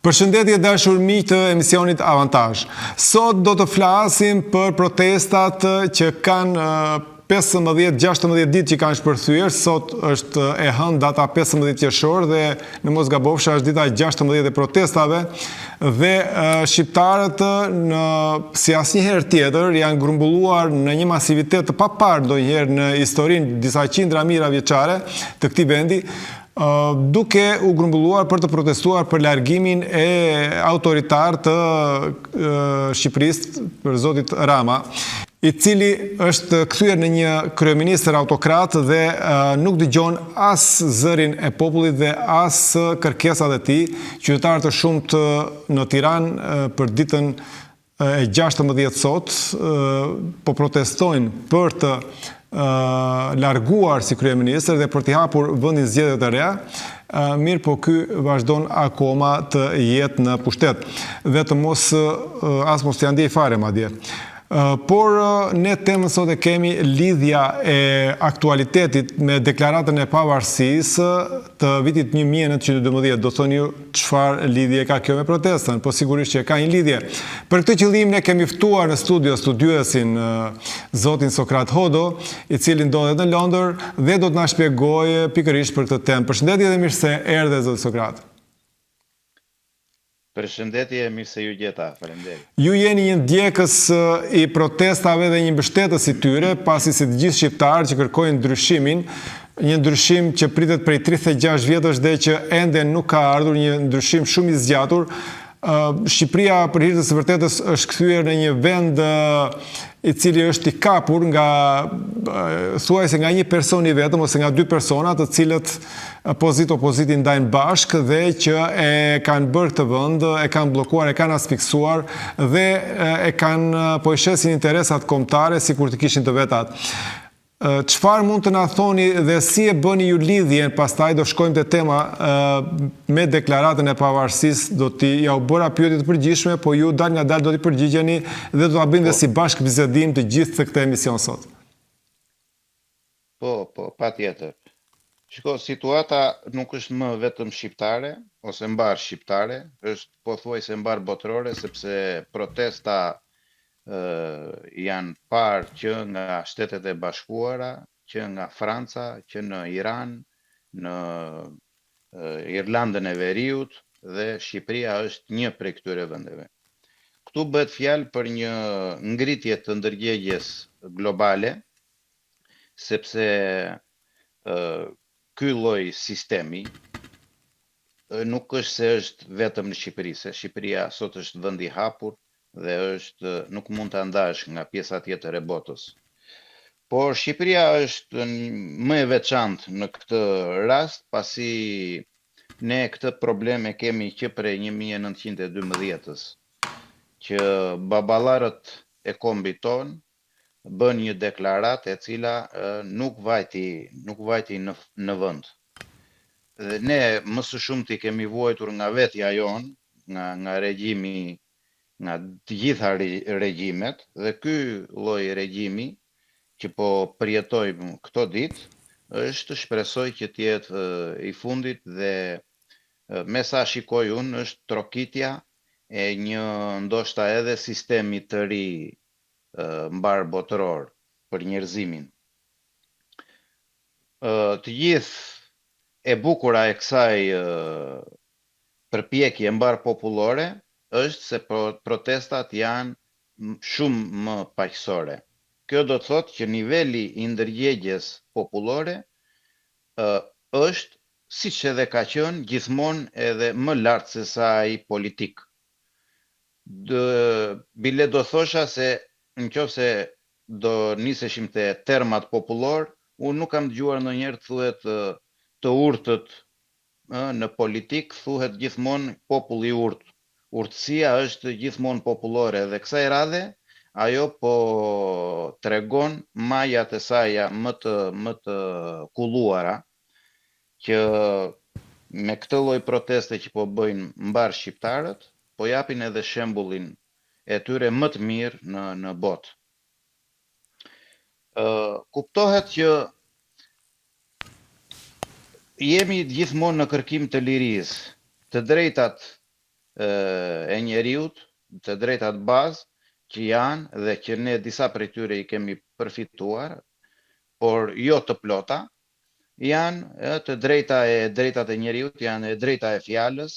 Përshëndetje dashur miq të emisionit Avantazh. Sot do të flasim për protestat që kanë 15-16 ditë që kanë shpërthyer, sot është e hënë data 15 qershor dhe në mos gabofsha është dita 16 e protestave dhe shqiptarët në si asnjëherë tjetër janë grumbulluar në një masivitet të paparë ndonjëherë në historinë disa qindra mijëra vjeçare të këtij vendi duke u grumbulluar për të protestuar për largimin e autoritar të Shqipërisë për zotit Rama, i cili është kthyer në një kryeministër autokrat dhe nuk dëgjon as zërin e popullit dhe as kërkesat e tij. Qytetarë të shumtë në Tiranë për ditën e 16 sot po protestojnë për të larguar si kryeministër dhe për t'i hapur vendin zgjedhje të reja, mirëpo ky vazhdon akoma të jetë në pushtet dhe të mos as mos t'ia ndjejë fare madje. Por ne temën sot e kemi lidhja e aktualitetit me deklaratën e pavarësisë të vitit 1912. Do thoni ju çfarë lidhje ka kjo me protestën? Po sigurisht që ka një lidhje. Për këtë qëllim ne kemi ftuar në studio studiuesin zotin Sokrat Hodo, i cili ndodhet në Londër dhe do të na shpjegojë pikërisht për këtë temë. Përshëndetje dhe mirë se erdhe zoti Sokrat. Përshëndetje, mirë se ju gjeta. Faleminderit. Ju jeni një ndjekës i protestave dhe një mbështetës i tyre, pasi si të gjithë shqiptarët që kërkojnë ndryshimin, një ndryshim që pritet prej 36 vjetësh dhe që ende nuk ka ardhur, një ndryshim shumë i zgjatur, Shqipëria për hir të së vërtetës është kthyer në një vend i cili është i kapur nga thuajse nga një person i vetëm ose nga dy persona të cilët pozitë opozitë i ndajnë bashkë dhe që e kanë bërë këtë vend, e kanë bllokuar, e kanë asfiksuar dhe e kanë po i shesin interesat kombëtare sikur të kishin të vetat. Çfarë mund të na thoni dhe si e bëni ju lidhjen, pastaj do shkojmë te tema me deklaratën e pavarësisë, do t'i ja u bëra pyetje të përgjithshme, po ju dalëngadalë do t'i përgjigjeni dhe do ta bëjmë dhe si bashkëbisedim të gjithë këtë emision sot. Po, po, patjetër. Shiko, situata nuk është më vetëm shqiptare, ose mbarë shqiptare, është pothuajse mbarë botërore, sepse protesta janë parë që nga Shtetet e Bashkuara, që nga Franca, që në Iran, në Irlandën e Veriut dhe Shqipëria është një prej këtyre vendeve. Këtu bëhet fjalë për një ngritje të ndërgjegjes globale, sepse ky lloj sistemi nuk është se është vetëm në Shqipëri, se Shqipëria sot është vend i hapur dhe është nuk mund ta ndash nga pjesa tjetër e botës. Por Shqipëria është më e veçantë në këtë rast, pasi ne këtë problem e kemi që prej 1912-ës, që baballarët e kombit tonë bënë një deklaratë e cila nuk vajti, nuk vajti në në vend. Dhe ne më së shumti kemi vuajtur nga vetja jonë, nga nga regjimi, nga të gjitha regjimet dhe ky lloj regjimi që po përjetojmë këto ditë është shpresoj që të jetë i fundit dhe me sa shikoj unë është trokitja e një ndoshta edhe sistemi të ri mbarëbotëror për njerëzimin. Të gjithë e bukura e kësaj përpjekje mbarëpopullore është se protestat janë shumë më paqësore. Kjo do të thotë që niveli i ndërgjegjes popullore është siç edhe ka qenë gjithmonë edhe më lart se sa ai politik. Bile do thosha se në qoftë se do niseshim te termat popullor, unë nuk kam dëgjuar ndonjëherë të thuhet të urtët ë në politikë, thuhet gjithmonë populli i urtë. Urtësia është gjithmonë popullore dhe kësaj radhe ajo po tregon majat e saja më të më të kulluara që me këtë lloj proteste që po bëjnë mbarë shqiptarët, po japin edhe shembullin e tyre më të mirë në në botë. Ë kuptohet që jemi gjithmonë në kërkim të lirisë. Të drejtat e njeriut, të drejtat bazë që janë dhe që ne disa prej tyre i kemi përfituar, por jo të plota, janë të drejta e drejtat e njeriut, janë e drejta e fjalës,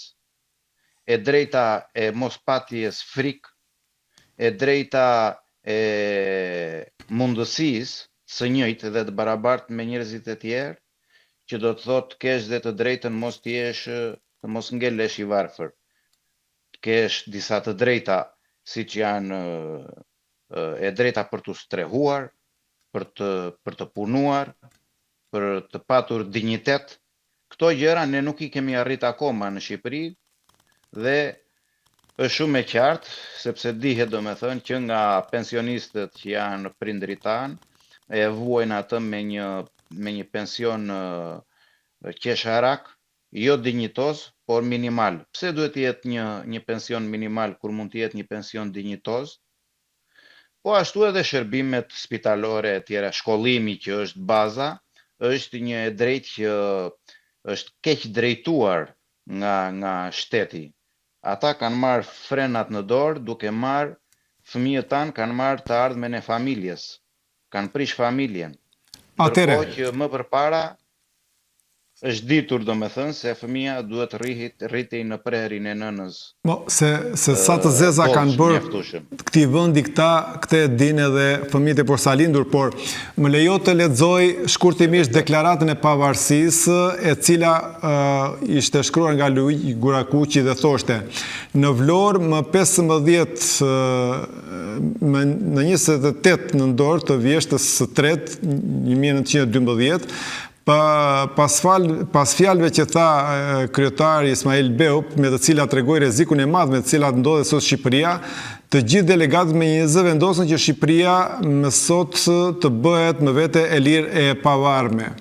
e drejta e mospatjes frikë, e drejta e mundësisë së njëjtë dhe të barabartë me njerëzit e tjerë, që do të thotë të kesh dhe të drejtën mos të jesh, të mos ngelesh i varfër, të kesh disa të drejta, siç janë e drejta për t'u strehuar, për të për të punuar, për të patur dinjitet. Këto gjëra ne nuk i kemi arrit akoma në Shqipëri dhe është shumë e qartë, sepse dihet domethënë që nga pensionistët që janë prindërit tanë, e vuajnë atë me një me një pension qesharak, jo dinjitoz, por minimal. Pse duhet të jetë një një pension minimal kur mund të jetë një pension dinjitoz? Po ashtu edhe shërbimet spitalore e tjera, shkollimi që është baza, është një e drejtë që është keq drejtuar nga nga shteti. Ata kanë marrë frenat në dorë duke marrë fëmijët tanë kanë marrë të ardhmen e familjes, kanë prish familjen. Atëherë. Ndërkohë që më përpara është ditur domethënë se fëmija duhet të rrihit rritej në prehrin e nënës. Po, se se sa të zeza kanë bërë këtij vendi këta, këtë e dinë edhe fëmijët e porsalindur, por më lejo të lexoj shkurtimisht deklaratën e pavarësisë, e cila uh, ishte shkruar nga Luigj Gurakuqi dhe thoshte: Në Vlorë më 15 më në 28 nëntor të vjeshtës së tretë 1912 Pa, pas, fal, pas fjalëve që tha kryetari Ismail Beu, me të cilat tregoi rrezikun e madh me të cilat ndodhet sot Shqipëria, të gjithë delegatët me një zë vendosën që Shqipëria më sot të bëhet më vete e lirë e pavarme.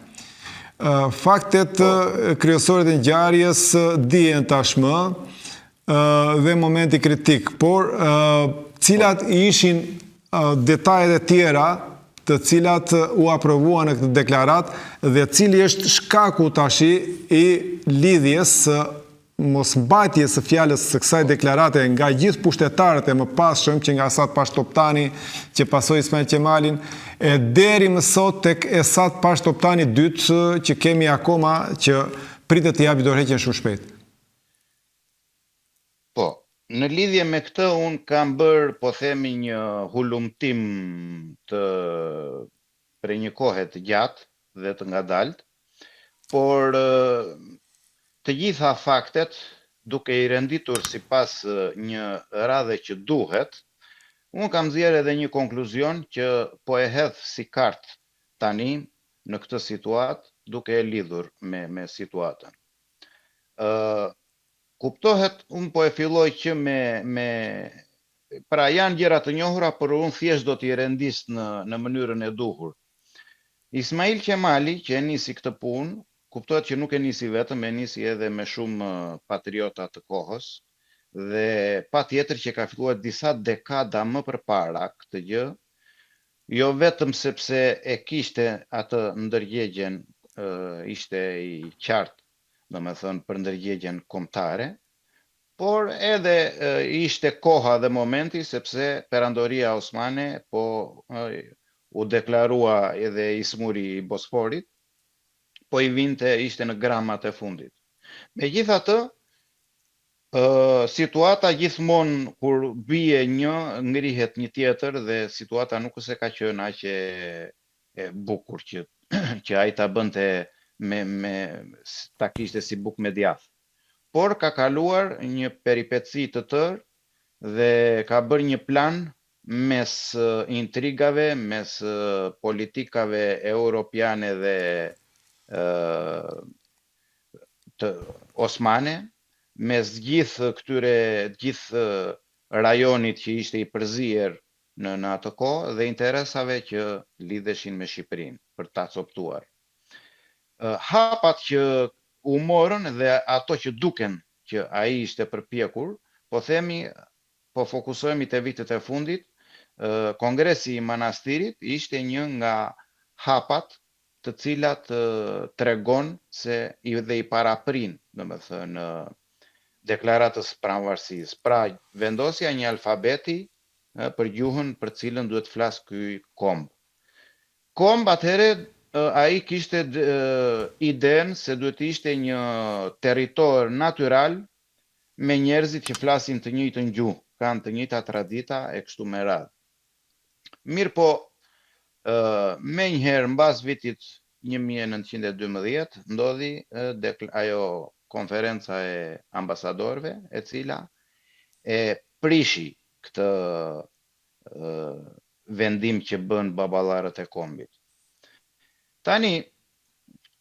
Faktet po. kryesore të ngjarjes dihen tashmë dhe momenti kritik, por cilat ishin detajet e tjera të cilat u aprovuan në këtë deklaratë dhe cili është shkaku tashi i lidhjes së mosmbajtjes së fjalës së kësaj deklarate nga gjithë pushtetarët e mëpasshëm që nga Esat Pashë Toptani që pasoi Ismail Qemalin e deri më sot tek Esat Pashë Toptani i dytë që kemi akoma që pritet të japi dorëheqjen shumë shpejt. Po, në lidhje me këtë unë kam bërë, po themi një hulumtim të prej një kohe të gjatë dhe të ngadaltë, por të gjitha faktet duke i renditur sipas një radhe që duhet, unë kam nxjerrë edhe një konkluzion që po e hedh si kartë tani në këtë situatë duke e lidhur me me situatën. Ë kuptohet unë po e filloj që me me pra janë gjëra të njohura, por unë thjesht do t'i rendis në në mënyrën e duhur. Ismail Qemali që e nisi këtë punë, kuptohet që nuk e nisi vetëm, e nisi edhe me shumë patriota të kohës dhe patjetër që ka filluar disa dekada më përpara këtë gjë, jo vetëm sepse e kishte atë ndërgjegjen, ishte i qartë, domethënë për ndërgjegjen kombëtare, por edhe ishte koha dhe momenti sepse Perandoria Osmane po u deklarua edhe i smuri i Bosforit, po i vinte, ishte në gramat e fundit. Megjithatë, situata gjithmonë kur bie një, ngrihet një tjetër dhe situata nuk është se ka qenë aq e e bukur që që ai ta bënte me me ta kishte si bukë me djathë. Por ka kaluar një peripeci të tërë dhe ka bërë një plan mes intrigave, mes politikave europiane dhe të osmane, mes gjithë këtyre gjithë rajonit që ishte i përzier në në atë kohë dhe interesave që lidheshin me Shqipërinë për ta copëtuar. Hapat që u morën dhe ato që duken që ai ishte përpjekur, po themi, po fokusohemi te vitet e fundit, Kongresi i Manastirit ishte një nga hapat të cilat tregon se i dhe i paraprin, domethënë. Deklaratës së Pavarësisë. Pra, vendosja e një alfabeti për gjuhën për të cilën duhet të flasë ky komb. Komb atëherë ai kishte idenë se duhet të ishte një territor natyral me njerëzit që flasin të njëjtën gjuhë, kanë të njëjta tradita e kështu me radhë. Mirëpo, menjëherë mbas vitit 1912 ndodhi ajo konferenca e ambasadorëve, e cila e prishi këtë vendim që bënë baballarët e kombit. Tani,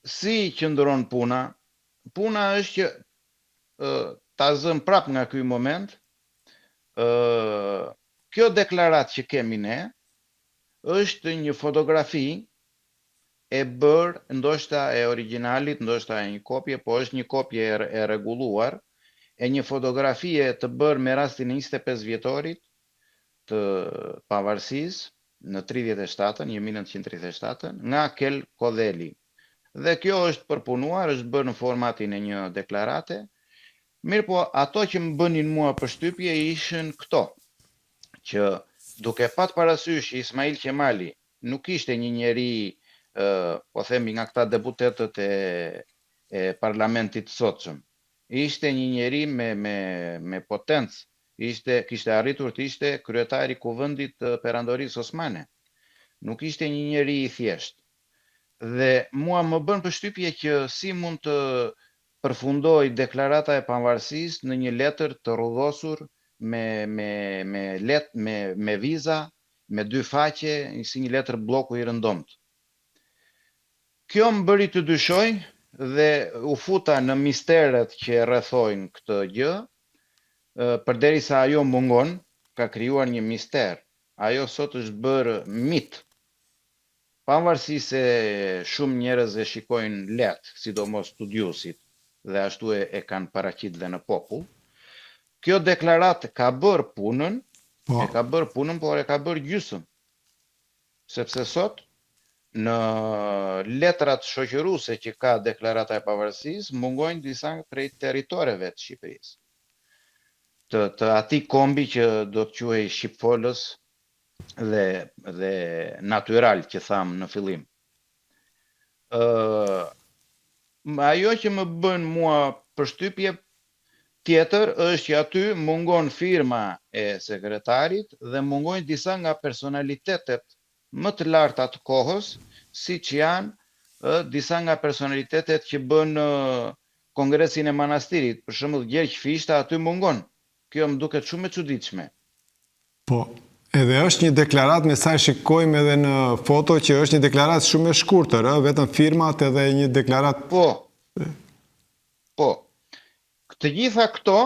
si qëndron puna? Puna është që ta zëmë prapë nga ky moment, kjo deklaratë që kemi ne është një fotografi e bërë, ndoshta e origjinalit, ndoshta e një kopje, po është një kopje e rregulluar, e një fotografie të bërë me rastin e 25 vjetorit të pavarësisë në 37-ën, 1937-ën, nga Kel Kodheli. Dhe kjo është përpunuar, është bërë në formatin e një deklarate, mirëpo ato që më bënin mua përshtypje ishin këto, që duke pat parasysh që Ismail Qemali nuk ishte një njeri, po themi nga këta deputetët e e parlamentit të sotshëm. Ishte një njeri me me me potencë, ishte kishte arritur të ishte kryetar i Kuvendit të Perandorisë Osmane. Nuk ishte një njeri i thjeshtë. Dhe mua më bën përshtypje që si mund të përfundojë Deklarata e Pavarësisë në një letër të rrudhosur me me me let me me viza, me dy faqe, si një letër blloku i rëndomtë. Kjo më bëri të dyshoj dhe u futa në misteret që e rrethojnë këtë gjë, përderisa ajo mungon, ka krijuar një mister. Ajo sot është bërë mit. Pavarësisht se shumë njerëz e shikojnë lehtë, sidomos studiuesit, dhe ashtu e, e kanë paraqit dhe në popull, kjo deklaratë ka bërë punën, Po. e ka bërë punën, por e ka bërë gjysëm. Sepse sot, në letrat shoqëruese që ka deklarata e pavarësisë, mungojnë disa prej territoreve të Shqipërisë. Të, të atij kombi që do të quhej shqipfolës dhe dhe natyral që thamë në fillim. Ë ajo që më bën mua përshtypje tjetër është që aty mungon firma e sekretarit dhe mungojnë disa nga personalitetet më të larta të kohës, siç janë ë disa nga personalitetet që bën Kongresin e Manastirit, për shembull Gjergj Fishta aty mungon. Kjo më duket shumë e çuditshme. Po, edhe është një deklaratë me sa e shikojmë edhe në foto që është një deklaratë shumë e shkurtër, ë, vetëm firmat edhe një deklaratë Po. Po. Të gjitha këto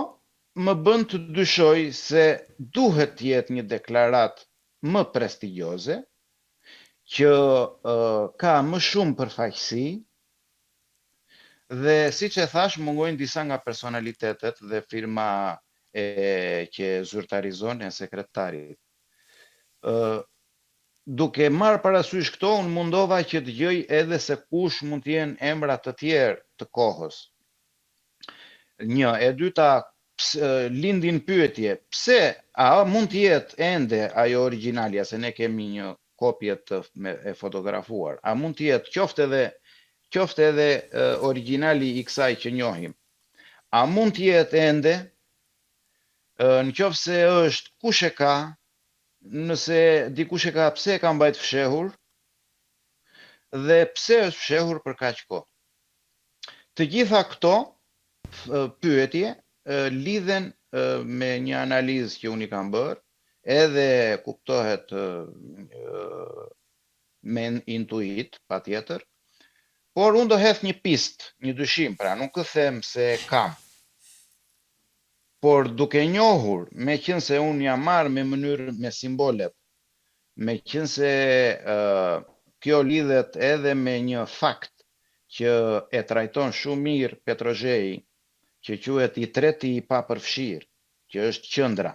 më bën të dyshoj se duhet të jetë një deklaratë më prestigjioze, që ka më shumë përfaqësi dhe siç e thashë mungojnë disa nga personalitetet dhe firma e që zyrtarizon e sekretarit. Ë duke marrë parasysh këto, unë mundova që të gjej edhe se kush mund të jenë emra të tjerë të kohës. Një, e dyta, lindin pyetje, pse a mund të jetë ende ajo origjinalja, se ne kemi një kopje të me, e fotografuar, a mund të jetë qoftë edhe qoftë edhe origjinali i kësaj që njohim. A mund të jetë ende në qoftë se është kush e ka, nëse dikush e ka, pse e ka mbajt fshehur dhe pse është fshehur për kaq kohë. Të gjitha këto pyetje lidhen me një analizë që unë i kam bërë, edhe kuptohet me intuit, patjetër, por unë do hedh një pistë, një dyshim, pra nuk e them se e kam. Por duke njohur, meqenëse unë jam marrë me mënyrë me simbolet, meqenëse kjo lidhet edhe me një fakt që e trajton shumë mirë Petro Zheji, që quhet i treti i papërfshirë, që është qendra.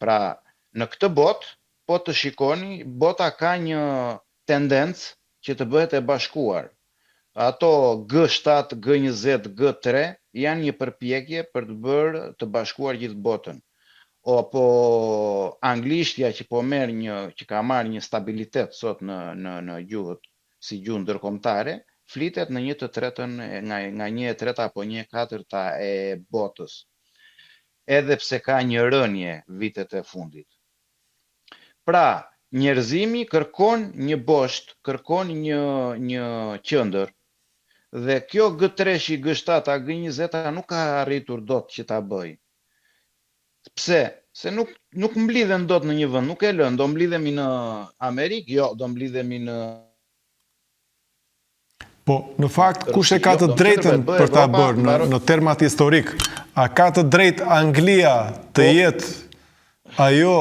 Pra, në këtë botë, po të shikoni, bota ka një tendencë që të bëhet e bashkuar. Ato G7, G20, G3 janë një përpjekje për të bërë të bashkuar gjithë botën. Apo anglishtja që po merr një që ka marrë një stabilitet sot në në në gjuhët si gjuhë ndërkombëtare, flitet në një të tretën nga nga një e treta apo një e katërta e botës. Edhe pse ka një rënie vitet e fundit. Pra, njerëzimi kërkon një bosht, kërkon një një qendër. Dhe kjo G3-shi, G7-a, G20-a nuk ka arritur dot që ta bëjë. Pse? Se nuk nuk mblidhen dot në një vend, nuk e lënë, do mblidhemi në Amerikë, jo, do mblidhemi në Po, në fakt, kush e ka jo, të drejtën për ta bërë në, në termat historik? A ka të drejtë Anglia të po. jetë ajo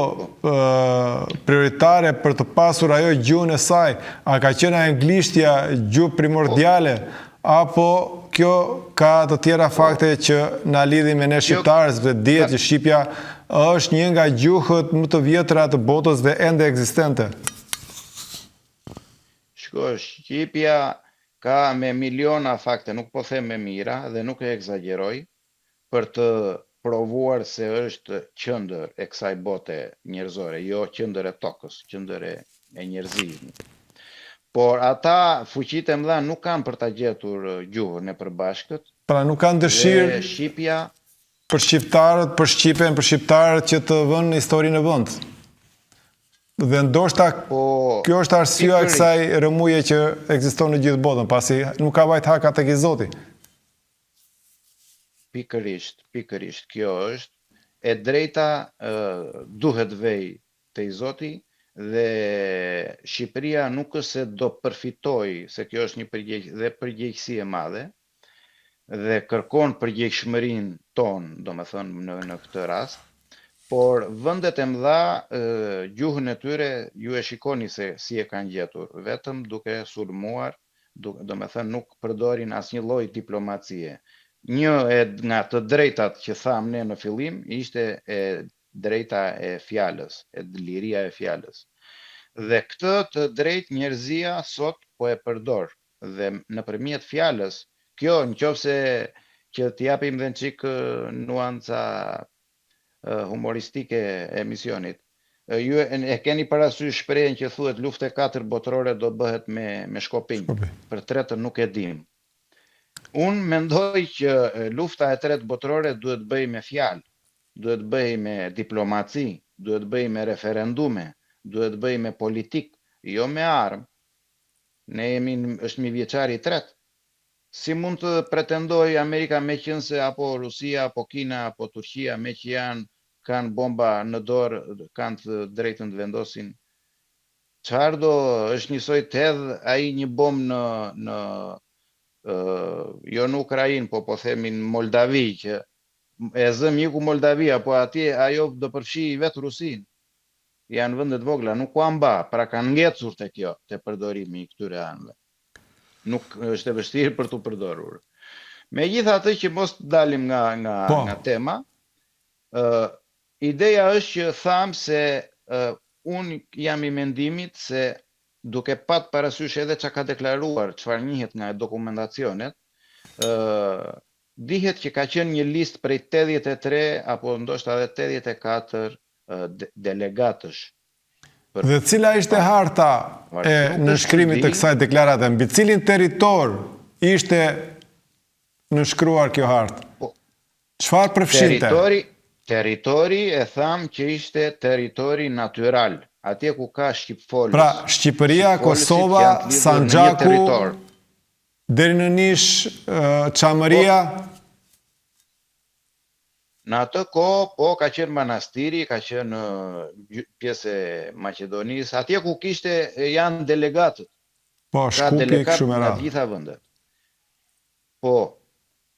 prioritare për të pasur ajo gjuhën e saj? A ka qenë anglishtja gjuhë primordiale? Apo kjo ka të tjera po. fakte që na lidhin me ne shqiptarët, sepse dihet që shqipja është një nga gjuhët më të vjetra të botës dhe ende ekzistente. Shiko, shqipja ka me miliona fakte, nuk po them me mijëra dhe nuk e ekzagjeroj, për të provuar se është qendër e kësaj bote njerëzore, jo qendër e tokës, qendër e, e njerëzimit. Por ata fuqitë e mëdha nuk kanë për ta gjetur gjuhën e përbashkët. Pra nuk kanë dëshirë dhe shqipja për shqiptarët, për shqipen, për shqiptarët që të vënë historinë në vend. Dhe ndoshta po, kjo është arsyeja e kësaj rrëmuje që ekziston në gjithë botën, pasi nuk ka vajt haka tek i zoti. Pikërisht, pikërisht kjo është e drejta duhet vej te i zoti dhe Shqipëria nuk është se do përfitojë, se kjo është një përgjegjë dhe përgjegjësi e madhe, dhe kërkon përgjegjshmërinë tonë, domethënë në në këtë rast, por vendet e mëdha gjuhën e tyre ju e shikoni se si e kanë gjetur, vetëm duke sulmuar, domethënë nuk përdorin asnjë lloj diplomacie. Një e nga të drejtat që thamë ne në fillim ishte e drejta e fjalës, e liria e fjalës. Dhe këtë të drejtë njerëzia sot po e përdor dhe nëpërmjet fjalës, kjo në qoftë se që t'i japim dhe një çik nuanca humoristike emisionit. Ju e keni parasysh shprehjen që thuhet lufta e katërt botërore do bëhet me me shkopinj. Për tretën nuk e dim. Unë mendoj që lufta e tretë botërore duhet bëhej me fjalë, duhet bëhej me diplomaci, duhet bëhej me referendume, duhet bëhej me politikë, jo me armë. Ne jemi është mijëvjeçari i tretë. Si mund të pretendojë Amerika meqenëse apo Rusia apo Kina apo Turqia meqë janë kanë bomba në dorë kanë të drejtën të vendosin çfarë do është njësoj të hedhë ai një bombë në në jo në Ukrainë po po themi në Moldavi që e zëmë iku Moldavia po atje ajo do përfshijë vetë Rusinë janë vende të vogla, nuk ua mba, pra kanë ngecur te kjo, te përdorimi i këtyre armëve. Nuk është e vështirë për t'u përdorur. Megjithatë që mos të dalim nga nga po. nga tema, ë ideja është që thamë se ë unë jam i mendimit se duke pat parasysh edhe çka ka deklaruar, çfarë njihet nga dokumentacionet, ë dihet që ka qenë një listë prej 83 apo ndoshta edhe 84 delegatësh. Dhe cila ishte harta e nënshkrimit të kësaj deklarate? Mbi cilin territor ishte nënshkruar kjo hartë? Po. Çfarë përfshinte? Territori, territori e thamë që ishte territori natyral, atje ku ka shqipfolës. Pra, Shqipëria, Kosova, Sanxhaku, deri në Nish, Çamëria, po. Në atë kohë, po, ka qenë Manastiri, ka qenë pjesë e Maqedonisë, atje ku kishte janë delegatët. Po, Ka Shkupi e delegatë kështu me nga të radhë. gjitha vendet. Po.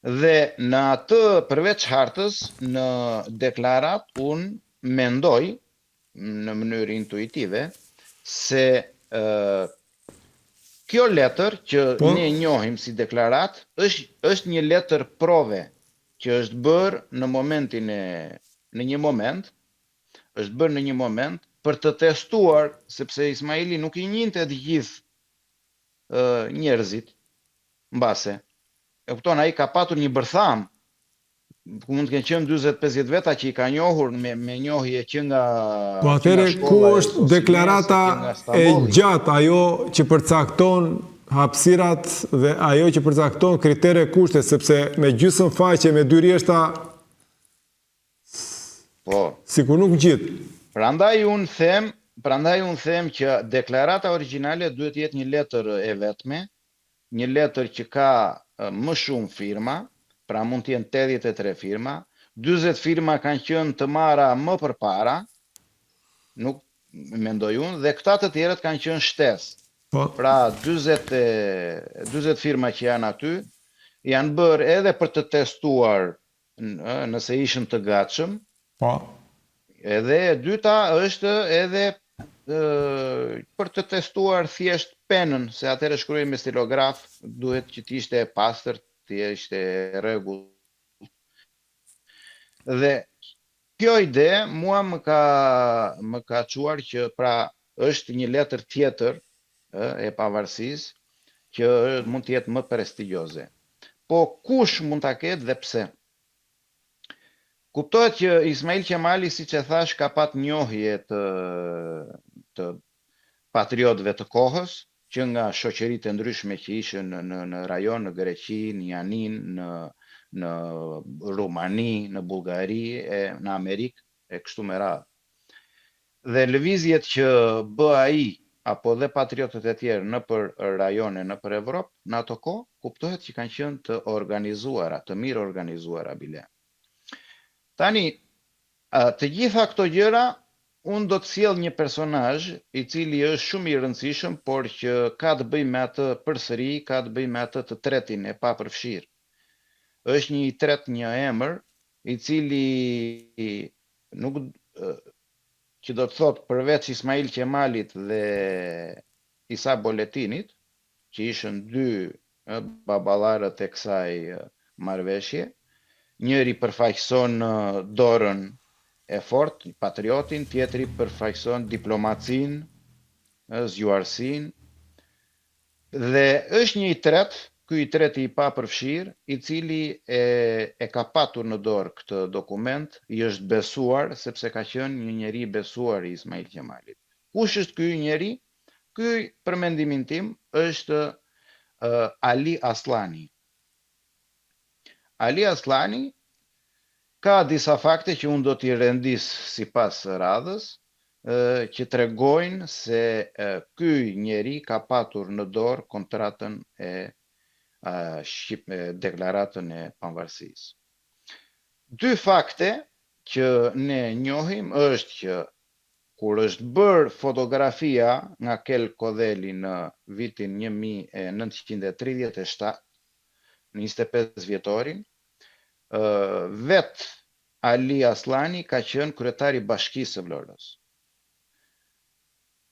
Dhe në atë përveç hartës, në deklaratë unë mendoj në mënyrë intuitive se ë kjo letër që Po, ne njohim si deklaratë është është një letër prove që është bërë në momentin e në një moment, është bërë në një moment për të testuar, sepse Ismaili nuk i njihte të gjithë njerëzit. Mbase. E kupton, ai ka patur një bërthamë, ku mund të kenë qenë 40-50 veta që i ka njohur me, me njohje që nga Po atëherë ku është deklarata e gjatë ajo që përcakton hapësirat dhe ajo që përcakton kritere kushte, sepse me gjysmë faqe me dy rrjeshta Po. Sikur nuk ngjit. Prandaj unë them, prandaj unë them që deklarata origjinale duhet të jetë një letër e vetme, një letër që ka më shumë firma, pra mund të jenë 83 firma, 40 firma kanë qenë të marra më përpara, nuk mendoj unë, dhe këta të tjerët kanë qenë shtesë. Po. Pra 40 40 firma që janë aty janë bërë edhe për të testuar nëse ishin të gatshëm. Po. Edhe e dyta është edhe për të testuar thjesht penën, se atëherë shkruhej me stilograf, duhet që të ishte e pastër, të ishte e rregullt. Dhe kjo ide mua më ka më ka çuar që pra është një letër tjetër ë, e pavarësisë që mund të jetë më prestigjioze. Po kush mund ta ketë dhe pse? Kuptohet që Ismail Qemali, siç e thash, ka pat njohje të të patriotëve të kohës, që nga shoqëritë e ndryshme që ishin në në në rajon, në Greqi, në Janinë, në në Rumani, në Bullgari e në Amerikë e kështu me radhë. Dhe lëvizjet që bë ai apo dhe patriotët e tjerë nëpër rajone, nëpër Evropë, në ato kohë, kuptohet që kanë qenë të organizuara, të mirë organizuara bile. Tani, të gjitha këto gjëra, unë do të sjell një personazh i cili është shumë i rëndësishëm, por që ka të bëjë me atë përsëri, ka të bëjë me atë të tretin e papërfshirë. Është një i tretë, një emër, i cili nuk që do të thotë përveç Ismail Qemalit dhe Isa Boletinit, që ishin dy baballarët e kësaj marrëveshje, njëri përfaqëson dorën e fortë, patriotin, tjetri përfaqëson diplomacinë, zgjuarsinë, Dhe është një i tretë, ky i treti i papërfshirë, i cili e e ka patur në dorë këtë dokument, i është besuar, sepse ka qenë një njeri i besuar i Ismail Qemalit. Kush është ky njeri? Ky, për mendimin tim, është Ali Asllani. Ali Asllani ka disa fakte që unë do t'i rendis sipas radhës, që tregojnë se ky njeri ka patur në dorë kontratën e Shqip, deklaratën e pavarësisë. Dy fakte që ne njohim është që Kur është bërë fotografia nga Kel Kodheli në vitin 1937, në 25 vjetorin, vetë Ali Asllani ka qenë kryetar i Bashkisë së Vlorës.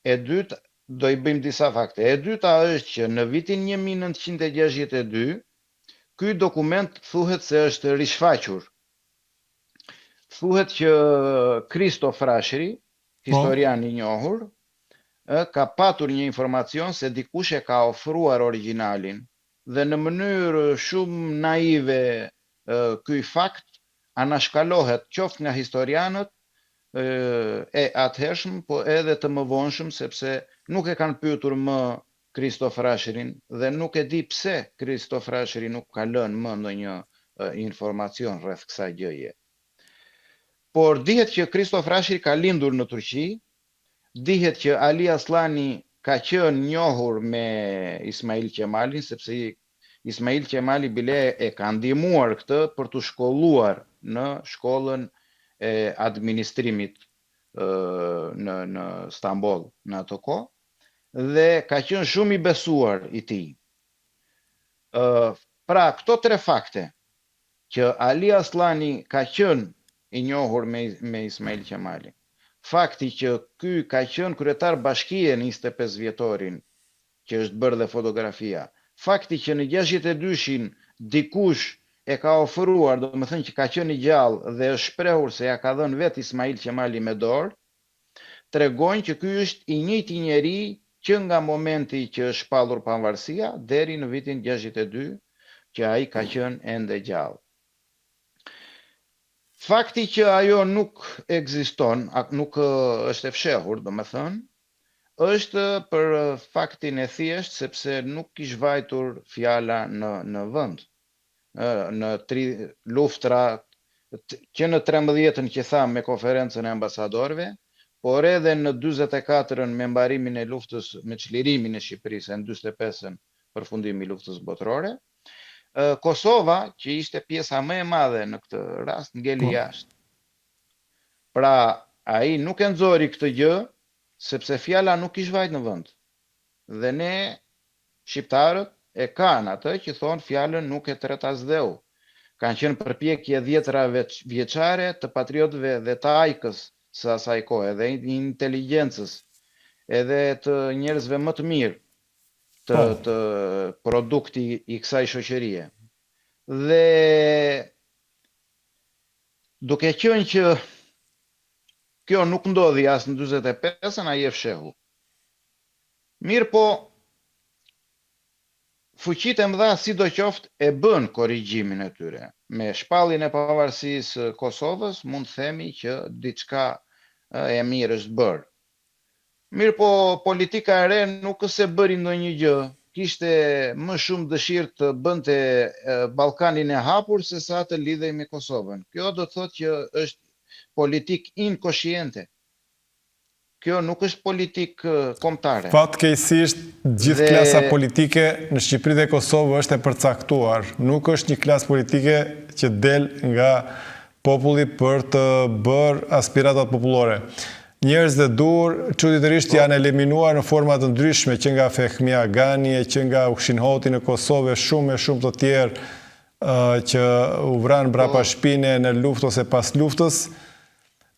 E dyta, do i bëjmë disa fakte. E dyta është që në vitin 1962, ky dokument thuhet se është rishfaqur Thuhet që Kristo Frashëri, po. historian i njohur, ë ka patur një informacion se dikush e ka ofruar origjinalin dhe në mënyrë shumë naive ky fakt anashkalohet qoftë nga historianët e atëhershëm, po edhe të mëvonshëm sepse nuk e kanë pyetur më Kristo Frashërin dhe nuk e di pse Kristo Frashëri nuk ka lënë më ndonjë informacion rreth kësaj gjëje. Por dihet që Kristo Frashëri ka lindur në Turqi, dihet që Ali Asllani ka qenë njohur me Ismail Qemalin, sepse Ismail Qemali bile e ka ndihmuar këtë për t'u shkolluar në shkollën e administrimit në në Stamboll në ato kohë dhe ka qenë shumë i besuar i tij. Ë pra këto tre fakte që Ali Asllani ka qenë i njohur me me Ismail Qemalin, fakti që ky ka qenë kryetar bashkie në 25 vjetorin që është bërë dhe fotografia, fakti që në 62-shin dikush e ka ofruar, domethënë që ka qenë i gjallë dhe është shprehur se ja ka dhënë vetë Ismail Qemali me dorë, tregojnë që ky është i njëjti njeri Që nga momenti që është shpallur pavarësia deri në vitin 62 që ai ka qenë ende gjallë. Fakti që ajo nuk ekziston, nuk është e fshehur, domethënë, është për faktin e thjeshtë sepse nuk kish vajtur fjala në në vend. Në tri luftra që në 13-ën që thamë me konferencën e ambasadorëve, por edhe në 44-ën me mbarimin e luftës me çlirimin e Shqipërisë, në 45-ën përfundimi i luftës botërore, Kosova, që ishte pjesa më e madhe në këtë rast, ngeli po. jashtë. Pra, ai nuk e nxori këtë gjë, sepse fjala nuk kish vajt në vend. Dhe ne, shqiptarët, e kanë atë që thonë fjalën nuk e tret as dheu. Kanë qenë përpjekje dhjetëra vjeçare të patriotëve dhe të ajkës së asaj kohe dhe inteligjencës edhe të njerëzve më të mirë të, po. të produkti i kësaj shoqërie. Dhe duke qenë që kjo nuk ndodhi as në 45-ën, ai e fshehu. Mirëpo, fuqitë e mëdha sidoqoftë e bënë korrigjimin e tyre. Me shpalljen e pavarësisë së Kosovës mund të themi që diçka e mirë është bërë. Mirëpo, politika e re nuk është se bëri ndonjë gjë, kishte më shumë dëshirë të bënte Ballkanin e hapur sesa të lidhej me Kosovën. Kjo do të thotë që është politikë inkoshiente. Kjo nuk është politikë kombëtare. Fatkeqësisht, gjithë klasa politike në Shqipëri dhe Kosovë është e përcaktuar. Nuk është një klasë politike që del nga populli për të bërë aspiratat popullore. Njerëzit e duhur, çuditërisht po. janë eliminuar në forma të ndryshme, që nga Fehmi Agani e që nga Ukshin Hoti në Kosovë e shumë e shumë të tjerë që u vranë mbrapa po. shpine në luftë ose pas luftës.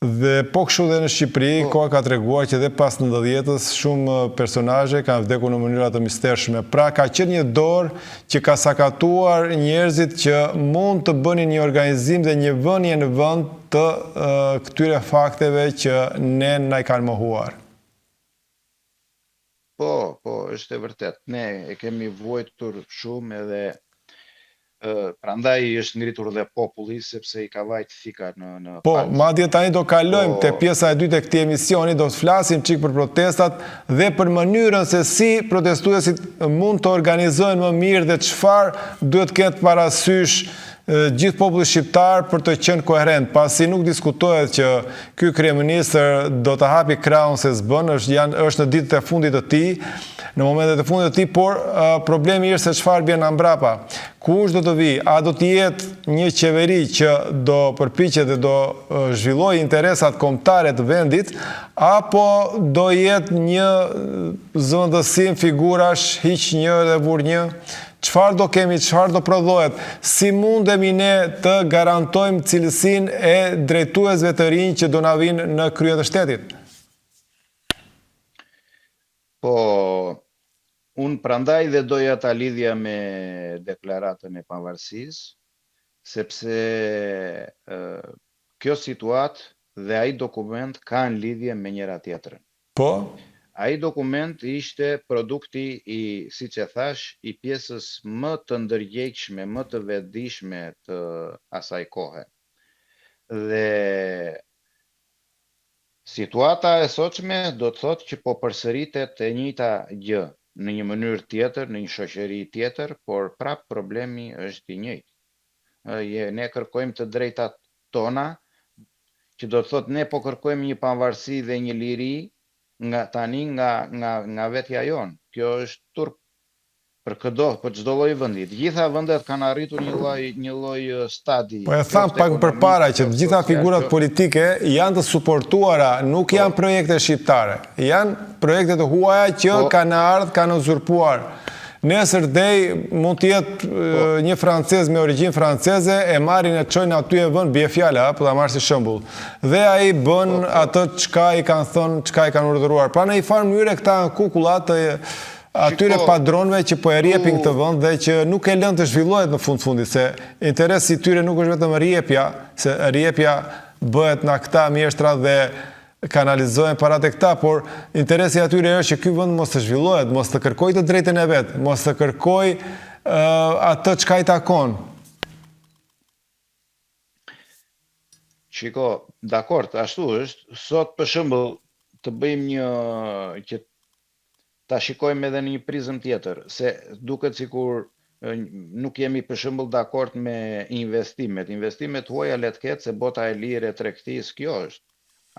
Dhe po kështu dhe në Shqipëri, po. koha ka treguar që dhe pas nëntëdhjetës shumë personazhe kanë vdekur në mënyra të mistershme. Pra ka qenë një dorë që ka sakatuar njerëzit që mund të bënin një organizim dhe një vënie në vend të këtyre fakteve që ne na i kanë mohuar. Po, po, është e vërtetë. Ne e kemi vuajtur shumë edhe prandaj është ngritur dhe populli sepse i ka vajt thika në në Po, madje tani do kalojmë po... te pjesa e dytë e këtij emisioni, do të flasim çik për protestat dhe për mënyrën se si protestuesit mund të organizohen më mirë dhe çfarë duhet të ketë parasysh gjithë populli shqiptar për të qenë koherent, pasi nuk diskutohet që ky kryeministër do të hapi krahun se s'bën, është, janë, është në ditët e fundit të tij, në momentet e fundit të tij, por problemi është se çfarë vjen nga mbrapa. Kush do të vijë? A do të jetë një qeveri që do përpiqet dhe do zhvillojë interesat kombëtare të vendit, apo do jetë një zëvendësim figurash, hiq një dhe vur një? Çfarë do kemi, çfarë do prodhohet, si mundemi ne të garantojmë cilësinë e drejtuesve të rinj që do na vijnë në krye të shtetit? Po, unë prandaj dhe doja ta lidhja me deklaratën e pavarësisë, sepse kjo situatë dhe ai dokument kanë lidhje me njëra tjetrën. Po? Ai dokument ishte produkti i, siç e thashë, i pjesës më të ndërgjegjshme, më të vetëdijshme të asaj kohe. Dhe situata e sotshme do të thotë që po përsëritet e njëjta gjë, në një mënyrë tjetër, në një shoqëri tjetër, por prapë problemi është i njëjtë. Ne kërkojmë të drejtat tona, që do të thotë ne po kërkojmë një pavarësi dhe një liri nga tani nga nga nga vetja jonë. Kjo është turp për këdo, për çdo lloj vendi. Të gjitha vendet kanë arritur një lloj një lloj stadi. Po e thamë pak përpara që të gjitha figurat politike janë të suportuara, nuk po. janë projekte shqiptare. Janë projekte të huaja që po. kanë ardhë, kanë uzurpuar. Nesër dej mund të jetë po. një francez me origjinë franceze, e marrin e çojnë aty e vënë, bie fjala, po ta marr si shembull. Dhe ai bën po, po. atë çka i kanë thënë, çka i kanë urdhëruar. Pra në një farë mënyre këta janë kukulla të atyre padronëve që po e rjepin këtë vend dhe që nuk e lënë të zhvillohet në fund fundit, se interesi i tyre nuk është vetëm rjepja, se rjepja bëhet nga këta mjeshtra dhe. Kanalizohen para te këta, por interesi i atyre është që ky vend mos të zhvillohet, mos të kërkojë të drejtën e vet, mos të kërkojë atë çka i takon. Shiko, dakord, ashtu është. Sot për shembull të bëjmë një që ta shikojmë edhe në një prizëm tjetër, se duket sikur nuk jemi për shembull dakord me investimet. Investimet huaja le të ketë se bota e lirë e tregtisë kjo është.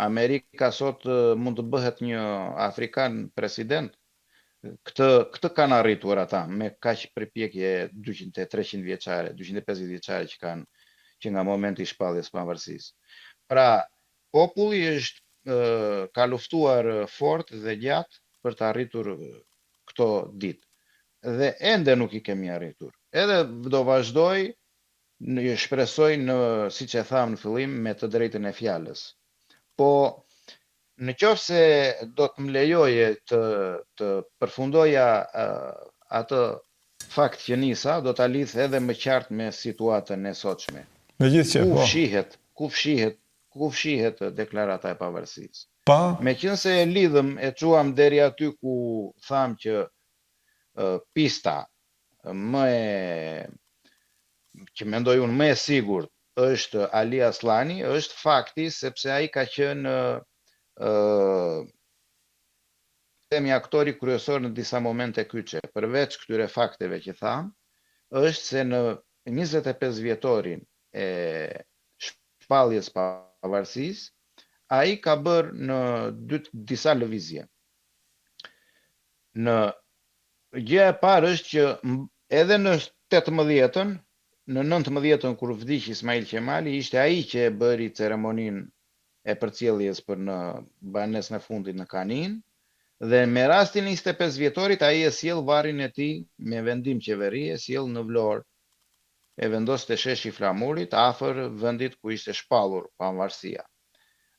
Amerika sot mund të bëhet një afrikan president. Këtë këtë kanë arritur ata me kaq përpjekje 200 e 300 vjeçare, 250 vjeçare që kanë që nga momenti i shpalljes së pavarësisë. Pra, Populli është ka luftuar fort dhe gjatë për të arritur këto ditë. Dhe ende nuk i kemi arritur. Edhe do vazhdoj, shpresoj në, siç e thamë në fillim, me të drejtën e fjalës. Po në qoftë se do të më lejoje të të përfundoja atë fakt që nisa, do ta lidh edhe më qartë me situatën e sotshme. Me gjithë qejf, po. Ku fshihet, ku fshihet Ku fshihet Deklarata e Pavarësisë? Pa. Meqenëse e lidhëm, e çuam deri aty ku thamë që pista më e që mendoj unë më e sigurt është Ali Asllani, është fakti sepse ai ka qenë ë themi aktori kryesor në disa momente kyçe, përveç këtyre fakteve që thamë, është se në 25 vjetorin e shpalljes pavarësisë, ai ka bërë në dy disa lëvizje. Në gjëja e parë është që edhe në 18-ën, në 19-ën kur vdiq Ismail Qemali, ishte ai që e bëri ceremoninë e përcjelljes për në banesën e fundit në Kaninë, dhe me rastin e 25 vjetorit ai e sjell varrin e tij me vendim qeverie, e sjell në Vlorë e vendos te Sheshi i Flamurit, afër vendit ku ishte shpallur pavarësia.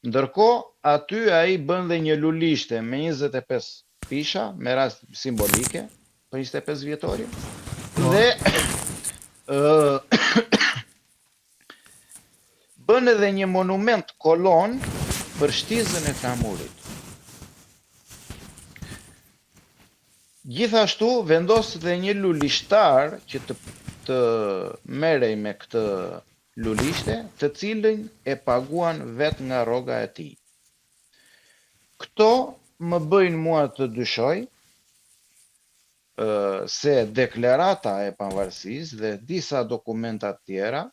Ndërkohë, aty ai bën dhe një lulishte me 25 pisha, me rast simbolike, për 25 vjetorin, po. dhe bën edhe një monument kolonë për shtizën e flamurit. Gjithashtu vendos dhe një lulishtar që të të merrej me këtë lulishte, të cilin e paguan vetë nga rroga e tij. Këto më bëjnë mua të dyshoj se Deklarata e Pavarësisë dhe disa dokumenta të tjera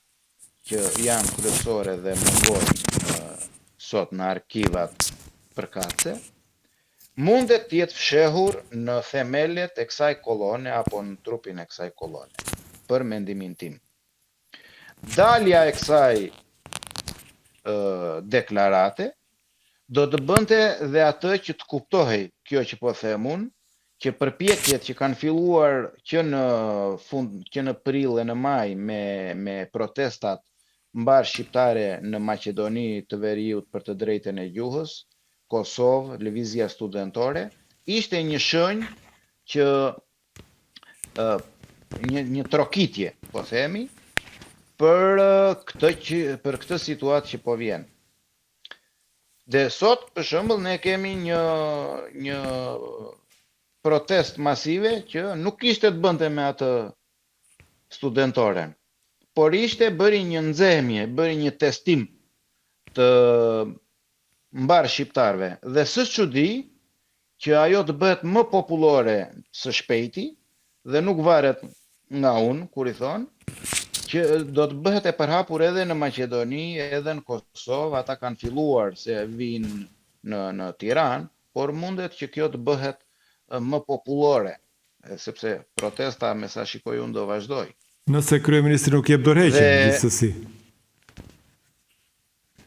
që janë kryesore dhe mungojnë sot në arkivat përkatëse, mundet të jetë fshehur në themelet e kësaj kolone apo në trupin e kësaj kolone, për mendimin tim. Dalja e kësaj deklarate do të bënte dhe atë që të kuptohej kjo që po them unë, që përpjekjet që kanë filluar që në fund, që në prill e në maj me me protestat mbarëshqiptare në Maqedoni të Veriut për të drejtën e gjuhës, Kosovë, lëvizja studentore, ishte një shenjë që një një trokitje, po themi, për këtë që për këtë situatë që po vjen. Dhe sot, për shembull, ne kemi një një protestë masive që nuk kishte të bënte me atë studentoren, por ishte bëri një nxehmje, bëri një testim të mbarë shqiptarëve dhe s'është çudi që ajo të bëhet më popullore së shpejti dhe nuk varet nga unë kur i thonë që do të bëhet e përhapur edhe në Maqedoni edhe në Kosovë ata kanë filluar se vijnë në në Tiranë por mundet që kjo të bëhet më popullore sepse protesta me sa shikoj unë do vazhdojë. Nëse kryeministri nuk jep dorëheqjen, gjithsesi.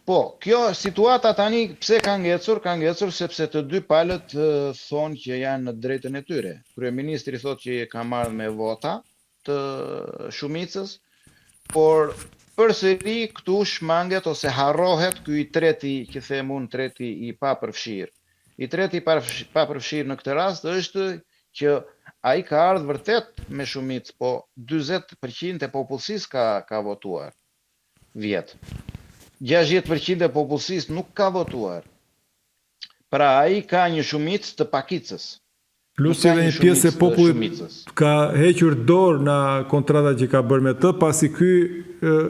Po, kjo situata tani pse ka ngecur, ka ngecur sepse të dy palët thonë që janë në drejtën e tyre. Kryeministri thotë që ka marrë me vota të shumicës, por përsëri këtu shmanget ose harrohet ky i treti që them unë treti i papërfshirë. I treti i papërfshirë në këtë rast është që ai ka ardhur vërtet me shumicë, po 40% e popullsisë ka ka votuar. vjet. 60% e popullsisë nuk ka votuar. Pra ai ka një shumicë të pakicës. Plus edhe një pjesë e popullit ka hequr dorë nga kontrata që ka bërë me të, pasi ky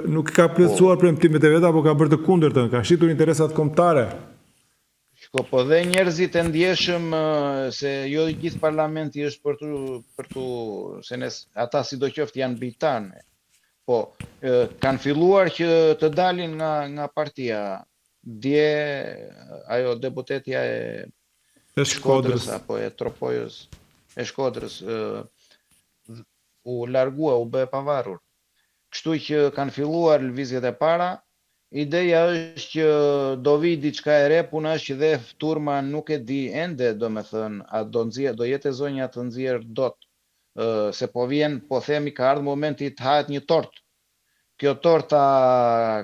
nuk i ka plotësuar po. premtimet e veta, apo ka bërë të kundërtën, ka shitur interesat kombëtare. Shiko, po dhe njerëzit e ndjeshëm se jo i gjithë parlamenti është për t'u për t'u se ne ata sidoqoftë janë bijtë tanë. Po kanë filluar që të dalin nga nga partia. Dje ajo deputetja e E Shkodrës. apo e Tropojës, e Shkodrës, u largua, u bë e pavarur. Kështu që kanë filluar lëvizjet e para, ideja është që do vijë diçka e re, puna është që dhe turma nuk e di ende, domethënë, a do nxjerr, do jetë e zonja të nxjerrë dot, se po vjen, po themi ka ardhur momenti të hahet një tortë. Kjo torta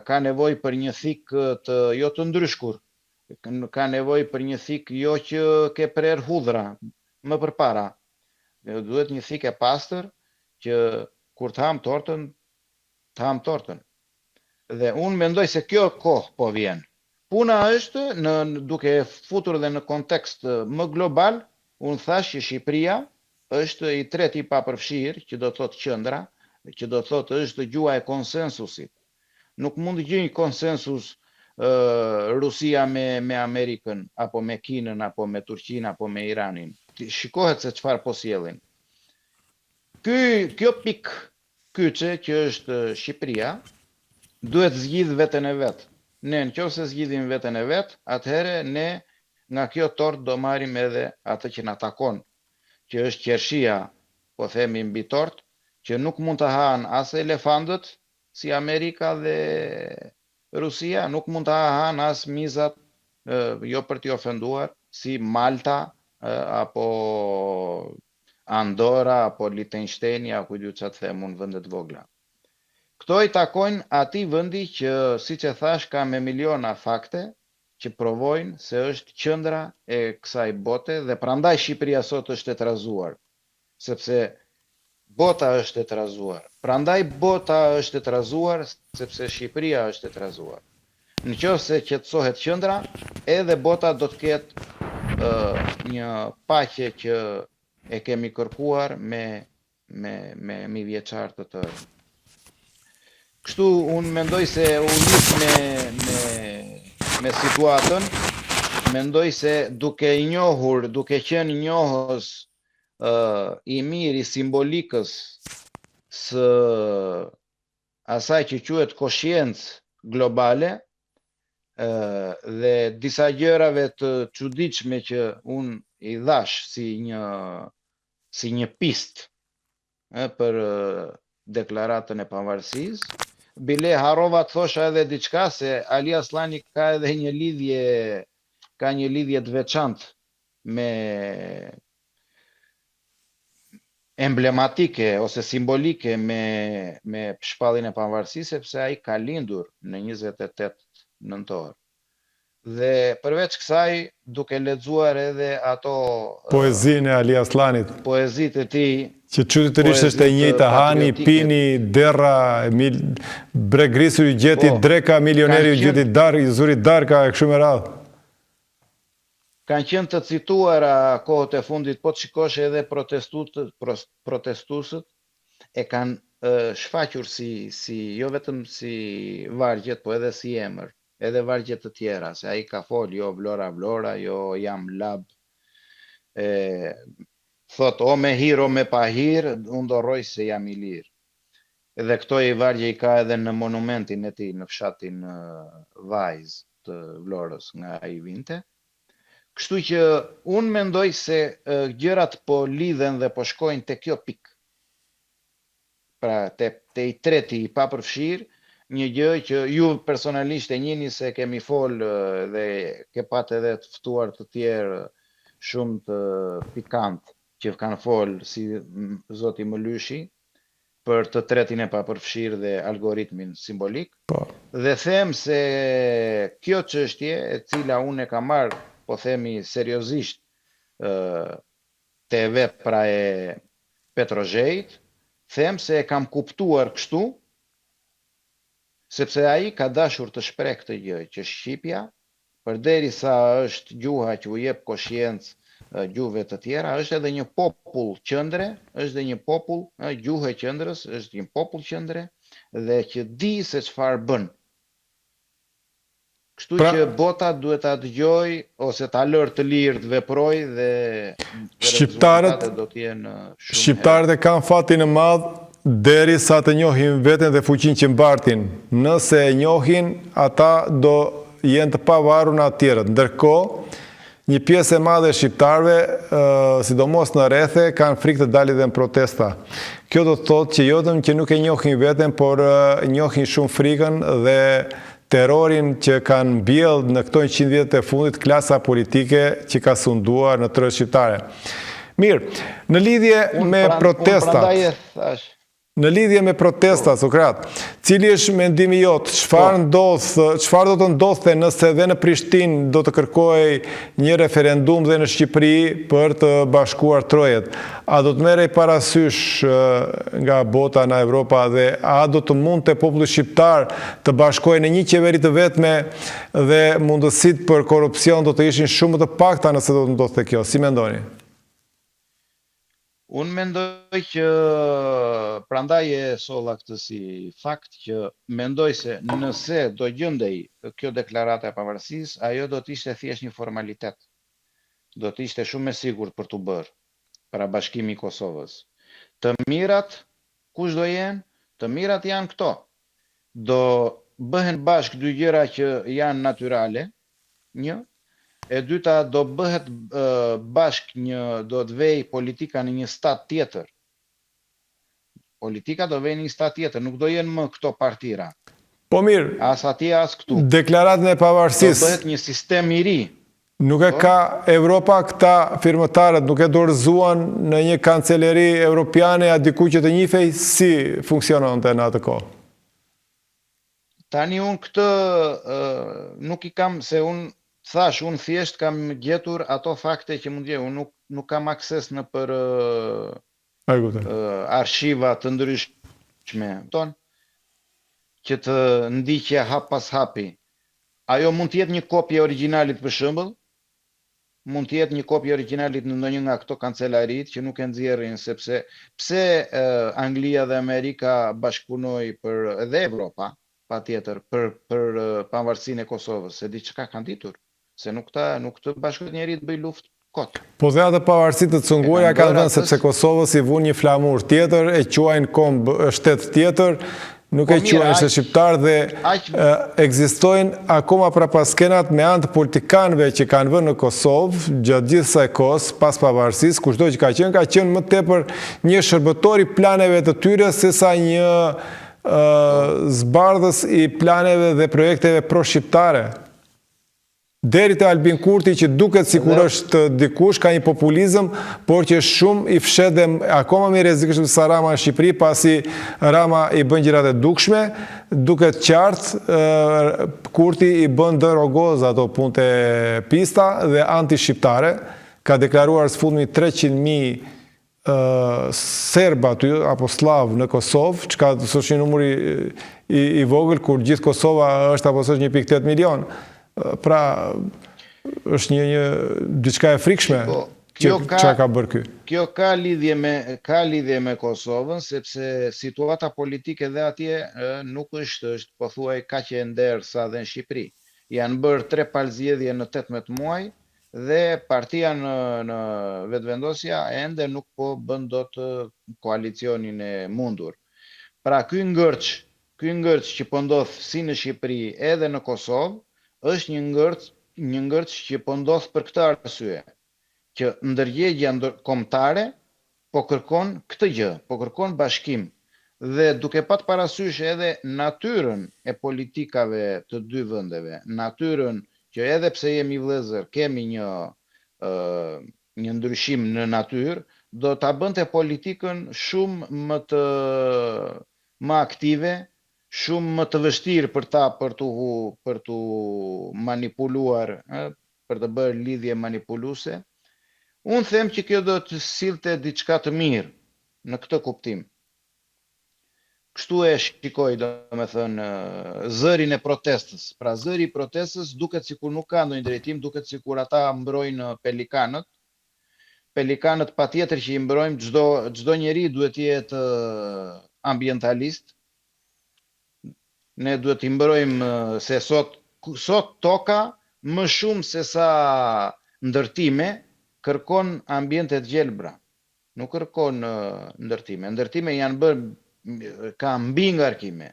ka nevojë për një thikë të jo të ndryshkur, ka nevojë për një thikë jo që ke prerë hudhra më përpara. Duhet një thikë e pastër që kur të hamë tortën, të hamë tortën. Dhe unë mendoj se kjo kohë po vjen. Puna është në duke e futur dhe në kontekst më global, unë thashë që Shqipëria është i treti i papërfshirë, që do të thotë qendra, që do të thotë është gjuha e konsensusit. Nuk mund të gjejë konsensus Rusia me me Amerikën apo me Kinën apo me Turqinë apo me Iranin. Shikohet se çfarë po sjellin. Ky kjo pikë kyçe që është Shqipëria duhet zgjidhë veten e vet. Ne në qoftë se zgjidhim veten e vet, atëherë ne nga kjo tortë do marrim edhe atë që na takon, që është qershia, po themi mbi tortë, që nuk mund ta hanë as elefantët, si Amerika dhe Rusia, nuk mund ta hanë as mizat, jo për t'i ofenduar, si Malta apo Andorra apo Lihtenshtejni apo ku di ça të them unë vende të vogla. Këto i takojnë atij vendi që, siç e thashë, ka me miliona fakte që provojnë se është qendra e kësaj bote dhe prandaj Shqipëria sot është e trazuar. Sepse bota është e trazuar. Prandaj bota është e trazuar sepse Shqipëria është e trazuar. Në qoftë se qetësohet qendra, edhe bota do të ketë një paqe që e kemi kërkuar me me me mijëvjeçarë të tërë. Kështu unë mendoj se u lidh me me me situatën, mendoj se duke njohur, duke qenë njohës uh, i mirë i simbolikës së asaj që quhet koshiencë globale, uh, dhe disa gjërave të çuditshme që unë i dhashë si një si një pistë ë për deklaratën e pavarësisë. Bile harrova të thosha edhe diçka se Ali Asllani ka edhe një lidhje ka një lidhje të veçantë me emblematike ose simbolike me me shpalljen e pavarësisë sepse ai ka lindur në 28 nëntor. Dhe përveç kësaj, duke lexuar edhe ato Poezinë e Ali Asllanit. Poezitë e tij, Që çuditërisht është e njëjta hani, pini, derra, mil, bregrisur ju gjeti po, dreka, milioneri ju gjeti dar, ju zuri darka e kështu me radhë. Kanë qenë të cituara kohët e fundit, po të shikosh edhe protestutë, protestuesët e kanë shfaqur si si jo vetëm si vargjet, po edhe si emër. edhe vargje të tjera, se ai ka fol jo Vlora Vlora, jo jam lab, e thot o me hir o me pahir, unë do rroj se jam i lirë. Edhe këto i vargje i ka edhe në monumentin e tij në fshatin Vajzë të Vlorës nga ai vinte. Kështu që unë mendoj se gjërat po lidhen dhe po shkojnë te kjo pikë. Pra te te i treti i papërfshirë, një gjë që ju personalisht e njihni se kemi fol dhe ke pat edhe të ftuar të tjerë shumë të pikant që kanë fol si zoti Mëlyshi për të tretin e papërfshirë dhe algoritmin simbolik. Po. Dhe them se kjo çështje e cila unë e kam marrë, po themi seriozisht, ë te vepra e Petro Zhejit, them se e kam kuptuar kështu, sepse ai ka dashur të shprehë këtë gjë, që shqipja Përderisa është gjuha që u jep koshiencë gjuhëve të tjera, është edhe një popull qendre, është dhe një popull, ë, gjuhë e qendrës, është një popull qendre dhe që di se çfarë bën. Kështu pra, që bota duhet ta dëgjojë ose ta lërë të lirë të veprojë dhe shqiptarët do të jenë shumë Shqiptarët e kanë fatin e madh derisa të njohin veten dhe fuqinë që mbartin. Nëse e njohin, ata do jenë të pavarur nga të tjerët. Ndërkohë, Një pjesë e madhe e shqiptarëve, sidomos në rrethe, kanë frikë të dalin dhe në protesta. Kjo do të thotë që jo vetëm që nuk e njohin veten, por njohin shumë frikën dhe terrorin që kanë mbjellë në këto 100 vjetët e fundit klasa politike që ka sunduar në trojet shqiptare. Mirë, në lidhje me protestat, Në lidhje me protestat, Sokrat, cili është mendimi jot, çfarë po. ndodh, çfarë do të ndodhte nëse dhe në Prishtinë do të kërkohej një referendum dhe në Shqipëri për të bashkuar trojet? A do të merrej parasysh nga bota në Evropa dhe a do të mundte populli shqiptar të bashkohej në një qeveri të vetme dhe mundësitë për korrupsion do të ishin shumë më të pakta nëse do të ndodhte kjo? Si mendoni? Unë mendoj që prandaj e solla këtë si fakt që mendoj se nëse do gjendej kjo deklarata e pavarësisë, ajo do të ishte thjesht një formalitet. Do të ishte shumë e sigurt për t'u bërë, pra bashkimi i Kosovës. Të mirat kush do jenë? Të mirat janë këto. Do bëhen bashkë dy gjëra që janë natyrale, Një. E dyta do bëhet bashkë një do të vejë politika në një stad tjetër. Politika do vejë në një stad tjetër, nuk do jenë më këto partira. Po mirë. As atje as këtu. Deklaratën e pavarësisë. Do bëhet një sistem i ri. Nuk e po. ka Evropa këta firmëtarët nuk e dorëzuan në një kanceleri europiane a diku që të njifej si funksiononte në atë kohë. Tani unë këtë nuk i kam se unë thashë unë thjesht kam gjetur ato fakte që mund të gjej, unë nuk nuk kam akses nëpër arshiva të ndryshme, kupton? Që të ndiqja hap pas hapi. Ajo mund të jetë një kopje e origjinalit për shembull, mund të jetë një kopje e origjinalit në ndonjë nga këto kancelaritë që nuk e nxjerrin sepse pse Anglia dhe Amerika bashkëpunoi për dhe Evropa patjetër për për pavarësinë e Kosovës se diçka kanë ditur se nuk ta nuk të bashkohet njeri të bëjë luftë kot. Po dhe atë pavarësi të cunguar ia kanë dhënë sepse Kosovës i vunë një flamur tjetër, e quajnë komb shtet tjetër, Nuk e quajnë shtet shqiptar dhe ekzistojnë akoma prapaskenat me anë të politikanëve që kanë vënë në Kosovë gjatë gjithë kësaj kohës pas pavarësisë, kushdo që ka qenë, ka qenë më tepër një shërbëtor i planeve të tyre sesa një zbardhës i planeve dhe projekteve pro-shqiptare. Deri te Albin Kurti që duket sikur është dikush, ka një populizëm, por që është shumë i fshehtë dhe akoma më i rrezikshëm se sa Rama në Shqipëri, pasi Rama i bën gjërat e dukshme, duket qartë, Kurti i bën ndër rrogoz ato punët e pista dhe antishqiptare, ka deklaruar së fundmi 300.000 serbë aty apo sllavë në Kosovë, çka s'është një numër i, i, i vogël kur gjithë Kosova është apo s'është 1.8 milion. Pra është një një diçka e frikshme po, që ka, çka ka bërë ky. Kjo ka lidhje me ka lidhje me Kosovën sepse situata politike dhe atje nuk është është pothuaj kaq e nderë sa dhe në Shqipëri. Janë bërë tre palë zgjedhje në 18 muaj Dhe partia në në Vetëvendosja ende nuk po bën dot koalicionin e mundur. Pra ky ngërç, ky ngërç që po ndodh si në Shqipëri edhe në Kosovë, është një ngërç, një ngërç që po ndodh për këtë arsye, që ndërgjegjja kombëtare po kërkon këtë gjë, po kërkon bashkim dhe duke pat parasysh edhe natyrën e politikave të dy vendeve, natyrën që edhe pse jemi vëllezër kemi një një ndryshim në natyrë, do ta bënte politikën shumë më të më aktive, shumë më të vështirë për ta për t'u për t'u manipuluar, ë, për të bërë lidhje manipuluese. Unë them që kjo do të sillte diçka të mirë në këtë kuptim. Kështu e shikoj, domethënë, zërin e protestës. Pra zëri i protestës duket sikur nuk ka ndonjë drejtim, duket sikur ata mbrojnë pelikanët. Pelikanët patjetër që i mbrojmë, çdo çdo njeri duhet të jetë ambientalist. Ne duhet t'i mbrojmë se sot sot toka më shumë se sa ndërtime kërkon ambiente të gjelbra. Nuk kërkon ndërtime. Ndërtime janë bërë ka mbingarkime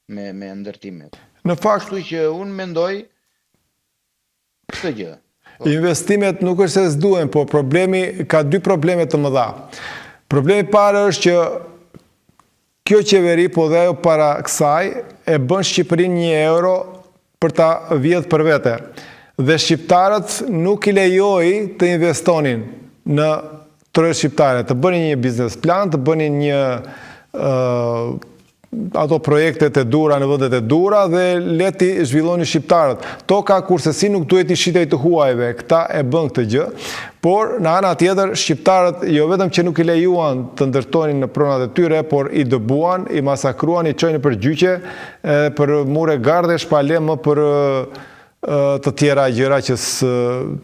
me me ndërtimet. Në fakt, Kështu që unë mendoj këtë gjë. Po. Investimet nuk është se s'duhen, po problemi ka dy probleme të mëdha. Problemi i parë është që kjo qeveri, po dhe ajo para kësaj, e bën Shqipërinë një euro për ta vjedh për vete. Dhe shqiptarët nuk i lejoi të investonin në trojet shqiptare, të bënin një biznes plan, të bënin një ato projektet e duhura në vendet e duhura dhe le t'i zhvillonin shqiptarët. Toka kurrsesi nuk duhet t'i shitej të huajve, këta e bënë këtë gjë, por në ana tjetër shqiptarët jo vetëm që nuk i lejuan të ndërtonin në pronat e tyre, por i dëbuan, i masakruan, i çojnë nëpër gjyqe, edhe për mure gardhesh, pa le më për të tjera gjëra që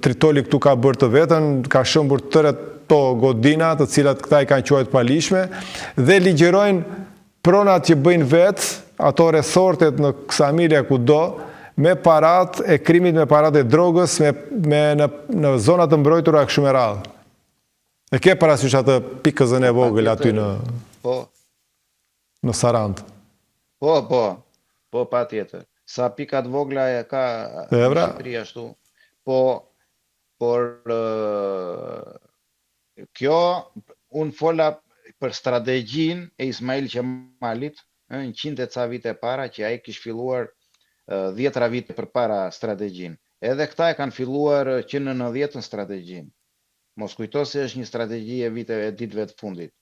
Tritoli këtu ka bërë të vetën, ka shembur tërë ato godina të cilat këta i kanë quajtur të paligjshme dhe ligjërojnë pronat që bëjnë vetë, ato resortet në Ksamil e kudo, me parat e krimit, me parat e drogës, me, me në, në zona të mbrojtura kështu me radhë. E ke parasysh atë pikëzën e po, vogël aty në po. në Sarandë. Po, po. Po, patjetër. Sa pika të vogla e ka në Shqipëri ashtu. Po, por kjo unë fola për strategjinë e Ismail Qemalit, ë, 100 e ca vite para që ai kish filluar dhjetra vite përpara strategjinë. Edhe këta e kanë filluar që në 90-ën strategjinë. Mos kujto se është një strategji e viteve e ditëve të fundit.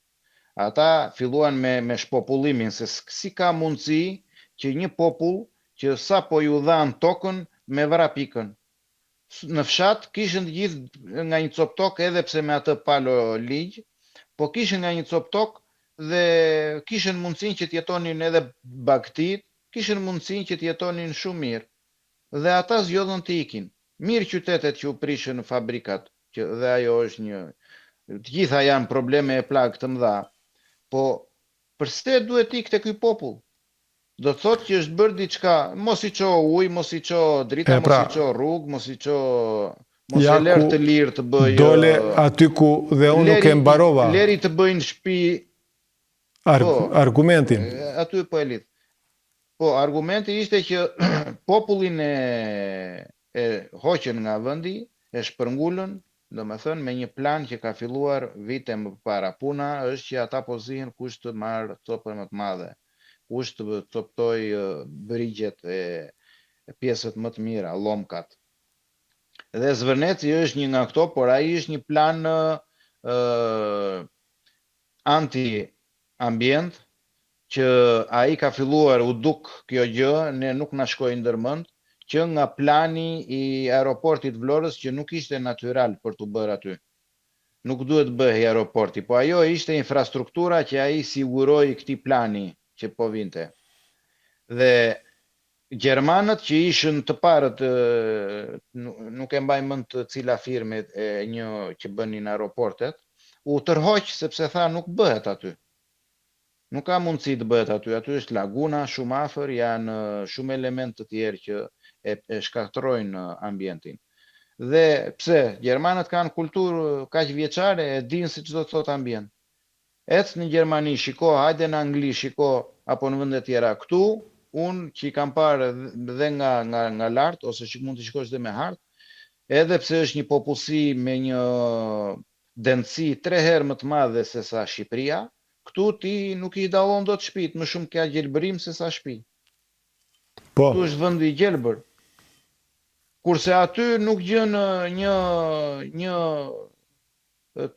Ata filluan me me shpopullimin se si ka mundësi që një popull që sapo ju dhanë tokën me vrap ikën. Në fshat kishin të gjithë nga një copë tokë edhe pse me atë palo ligj, po kishin nga një copë tokë dhe kishin mundësinë që të jetonin edhe bagëtitë, kishin mundësinë që të jetonin shumë mirë. Dhe ata zgjodhën të ikin. Mirë qytetet që u prishën fabrikat, që dhe ajo është një të gjitha janë probleme e plagë të mëdha, po përse duhet të ikte ky popull? Do të thotë që është bërë diçka, mos i ço ujë, mos i ço drita, mos i ço rrugë, mos i ço mos e lër të lirë të bëjë Dole aty ku dhe unë nuk e mbarova. Leri të bëjnë shtëpi Ar po, argumentin. Aty po e lidh. Po, argumenti ishte që popullin e e hoqën nga vendi, e shpërngulën, domethënë me një plan që ka filluar vite më përpara. Puna është që ata po zihen kush të marrë copën më të madhe, kush të copëtojë brigjet e pjesët më të mira, llomkat. Dhe Zvërneci është një nga këto, por ai është një plan ë anti ambient që ai ka filluar u duk kjo gjë, ne nuk na shkoi ndërmend, që nga plani i aeroportit Vlorës që nuk ishte natyral për t'u bërë aty. Nuk duhet të bëhej aeroporti, po ajo ishte infrastruktura që ai siguroi këtij plani që po vinte. Dhe Gjermanët që ishin të parët, nuk e mbaj mend cila firmë e një që bënin aeroportet, u tërhoq sepse tha nuk bëhet aty. Nuk ka mundësi të bëhet aty, aty është laguna shumë afër, janë shumë elementë të tjerë që e, e shkatërrojnë ambientin. Dhe pse gjermanët kanë kulturë kaq vjeçare, e dinë se ç'do të thotë ambient. Ec në Gjermani shiko, hajde në Angli shiko apo në vende tjera. Këtu unë që i kam parë dhe nga nga nga lart ose që mund të shikosh dhe me hartë, edhe pse është një popullsi me një dendësi tre herë më të madhe se sa Shqipëria, këtu ti nuk i dallon dot shtëpitë, më shumë ka gjelbërim se sa shtëpi. Po. Këtu është vendi i gjelbër. Kurse aty nuk gjen një një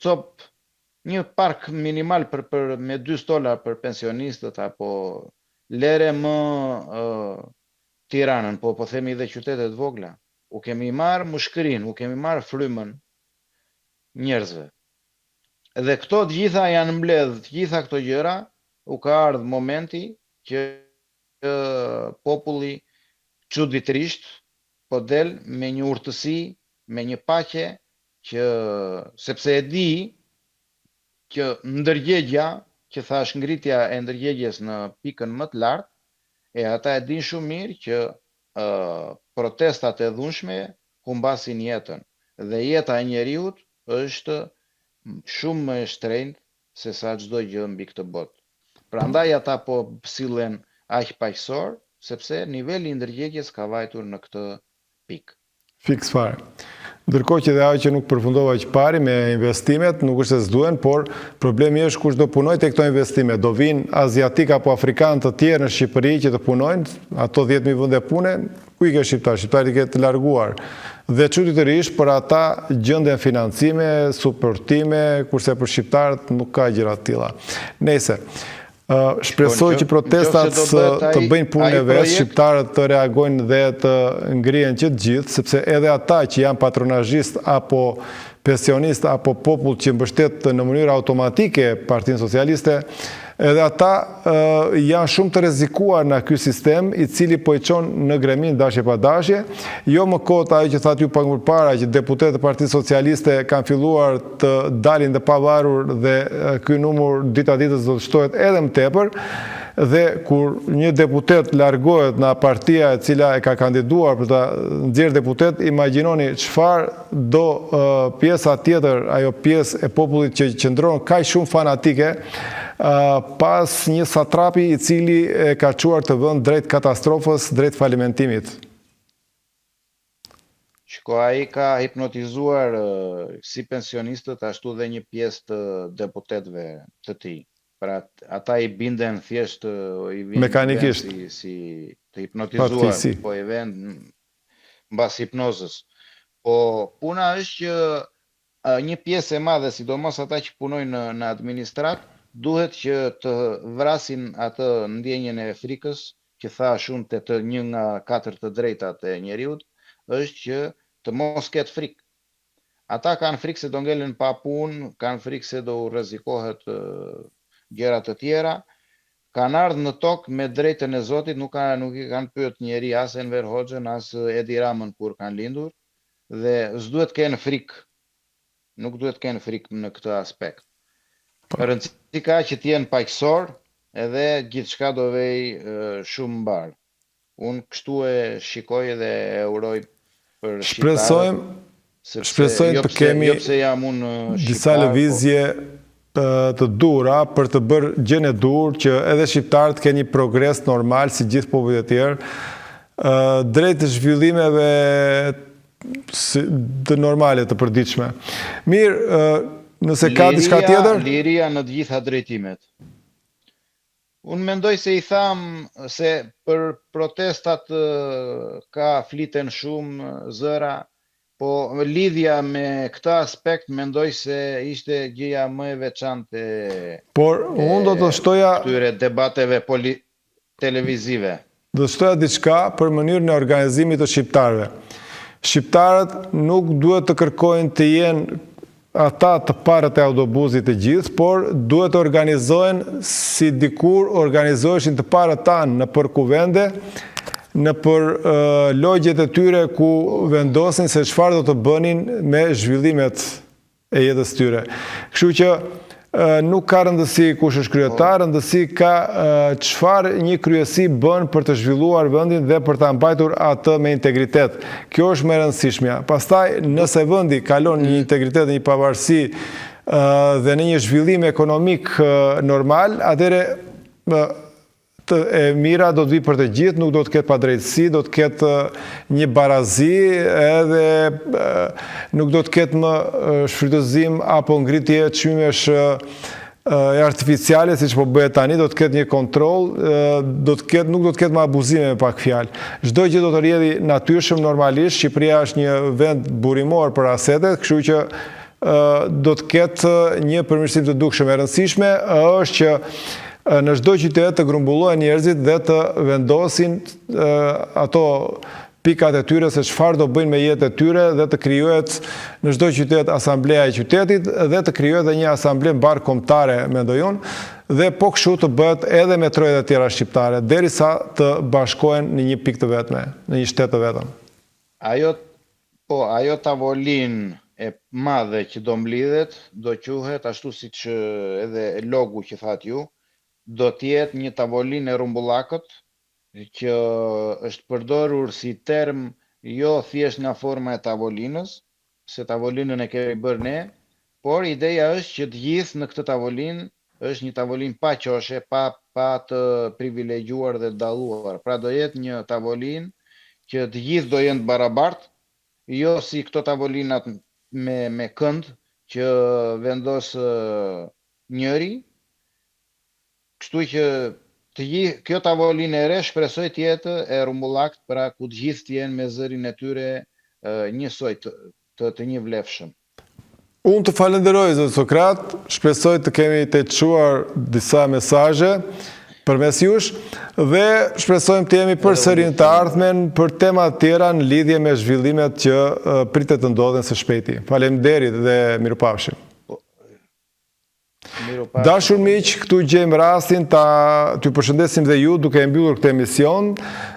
copë Një park minimal për për me dy stola për pensionistët apo lere më Tiranën, po po themi dhe qytete të vogla. U kemi marrë mushkërinë, u kemi marrë frymën njerëzve. Dhe këto të gjitha janë mbledh, të gjitha këto gjëra, U ka ardhë momenti që populli çuditërisht po del me një urtësi, me një paqe që sepse e di që ndërgjegja, që thashë ngritja e ndërgjegjes në pikën më të lartë, e ata e dinë shumë mirë që protestat e dhunshme humbasin jetën dhe jeta e njeriut është shumë më e shtrenjtë se sa çdo gjë mbi këtë botë. Prandaj ata po sillen aq paqësor, sepse niveli i ndërgjegjes ka vajtur në këtë pikë. Fiks fare. Ndërkohë që dhe ajo që nuk përfundova që pari me investimet, nuk është se s'duhen, por problemi është kush do punojë te këto investime. Do vijnë aziatikë apo afrikanë të tjerë në Shqipëri që të punojnë, ato 10.000 vende pune, ku i ke shqiptarët? Shqiptarët i ke të larguar. Dhe çuditërisht për ata gjenden financime, suportime, kurse për shqiptarët nuk ka gjëra të tilla. Nejse, Shpresoj që protestat të bëjnë punën e vet, shqiptarët të reagojnë dhe të ngrihen që të gjithë, sepse edhe ata që janë patronazhistë apo pensionistë apo popull që mbështet në mënyrë automatike Partinë Socialiste, edhe ata janë shumë të rrezikuar nga ky sistem i cili po i çon në greminë dashje pa dashje. Jo më kot ajo që thatë ju pak më parë që deputetët e Partisë Socialiste kanë filluar të dalin të pavarur dhe ky numër dita ditës do të shtohet edhe më tepër dhe kur një deputet largohet nga partia e cila e ka kandiduar për ta nxjerrë deputet, imagjinoni çfarë do pjesa tjetër, ajo pjesë e popullit që qëndron kaq shumë fanatike pas një satrapi i cili e ka çuar këtë vend drejt katastrofës, drejt falimentimit. Shiko, ai ka hipnotizuar si pensionistët ashtu dhe një pjesë të deputetëve të tij. Pra ata i binden thjesht i vijnë Mekanikisht. si si të hipnotizuar, po i vënë mbas hipnozës. Po puna është që Një pjesë e madhe, sidomos ata që punojnë në në administratë, duhet që të vrasin atë ndjenjën e frikës që thashë unë te të një nga katër të drejtat e njeriut, është që të mos ketë frikë. Ata kanë frikë se do ngelen pa punë, kanë frikë se do u rrezikohet gjëra të tjera, kanë ardhë në tokë me drejtën e Zotit, nuk ka nuk i kanë pyet njeri as Enver Hoxhën, as Edi Ramën kur kanë lindur, Dhe s'duhet të kenë frikë, nuk duhet të kenë frikë në këtë aspekt. Po. Rëndësi ka që të jenë paqësorë edhe gjithçka do vejë shumë mbarë. Unë kështu e shikoj dhe e uroj për shqiptarët, sepse shpresojmë jo të kemi jo pse jam unë disa po. lëvizje të duhura për të bërë gjënë e duhur që edhe shqiptarët të kenë një progres normal si gjithë popujt e tjerë drejt zhvillimeve të normale të përditshme. Mirë, nëse ka diçka tjetër? Liria në të gjitha drejtimet. Unë mendoj se i thamë se për protestat ka fliten shumë zëra, po lidhja me këtë aspekt mendoj se ishte gjëja më e veçantë e Por unë do të shtoja këtyre debateve poli televizive. Do të shtoja diçka për mënyrën e organizimit të shqiptarëve. Shqiptarët nuk duhet të kërkojnë të jenë ata të parët e autobuzit të gjithë, por duhet të organizohen si dikur organizoheshin të parët tanë nëpër kuvende, nëpër logjet e tyre ku vendosnin se çfarë do të bënin me zhvillimet e jetës tyre. Kështu që nuk ka rëndësi kush është kryetar, rëndësi ka çfarë një kryesi bën për të zhvilluar vendin dhe për ta mbajtur atë me integritet. Kjo është më e rëndësishmja. Pastaj, nëse vendi kalon një integritet, një pavarësi dhe në një zhvillim ekonomik normal, atëherë e mira do të vijë për të gjithë, nuk do të ketë padrejtësi, do të ketë një barazi edhe nuk do të ketë më shfrytëzim apo ngritje çmimesh artificiale siç po bëhet tani, do të ketë një kontroll, do të ketë nuk do të ketë më abuzime me pak fjalë. Çdo gjë do të rrjedhi natyrshëm normalisht, Shqipëria është një vend burimor për asetet, kështu që do të ketë një përmirësim të dukshëm. E rëndësishme është që në çdo qytet të grumbullohen njerëzit dhe të vendosin ato pikat e tyre se çfarë do bëjnë me jetën e tyre dhe të krijohet në çdo qytet asambleja e qytetit dhe të krijohet dhe një asamble mbarëkombëtare, mendoj unë, dhe po kështu të bëhet edhe me trojet e tjera shqiptare, derisa të bashkohen në një pikë të vetme, në një shtet të vetëm. Ajo, po, ajo tavolinë e madhe që do mblidhet, do quhet ashtu siç edhe logu që thatë ju, do të jetë një tavolinë e rrumbullakët që është përdorur si term jo thjesht nga forma e tavolinës, se tavolinën e kemi bërë ne, por ideja është që të gjithë në këtë tavolinë është një tavolinë pa qoshe, pa pa të privilegjuar dhe të dalluar. Pra do jetë një tavolinë që të gjithë do jenë të barabartë, jo si këto tavolinat me me kënd që vendos njëri, Kështu që të gjithë kjo tavolinë e re shpresoj të jetë e rrumbullaktë, pra ku të gjithë të jenë me zërin e tyre njësoj të të, të njëvlefshëm. Unë të falenderoj, zoti Sokrat, shpresoj të kemi tejçuar disa mesazhe përmes jush dhe shpresojmë të jemi përsëri në të ardhmen për tema të tjera në lidhje me zhvillimet që pritet të ndodhin së shpejti. Faleminderit dhe mirupafshim. Po, Dashur miq, këtu gjejmë rastin ta t'ju përshëndesim dhe ju duke e mbyllur këtë emision.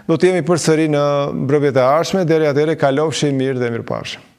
Do të jemi përsëri në mbrëmjet e ardhshme, deri atëherë kalofshi mirë dhe mirupafshim.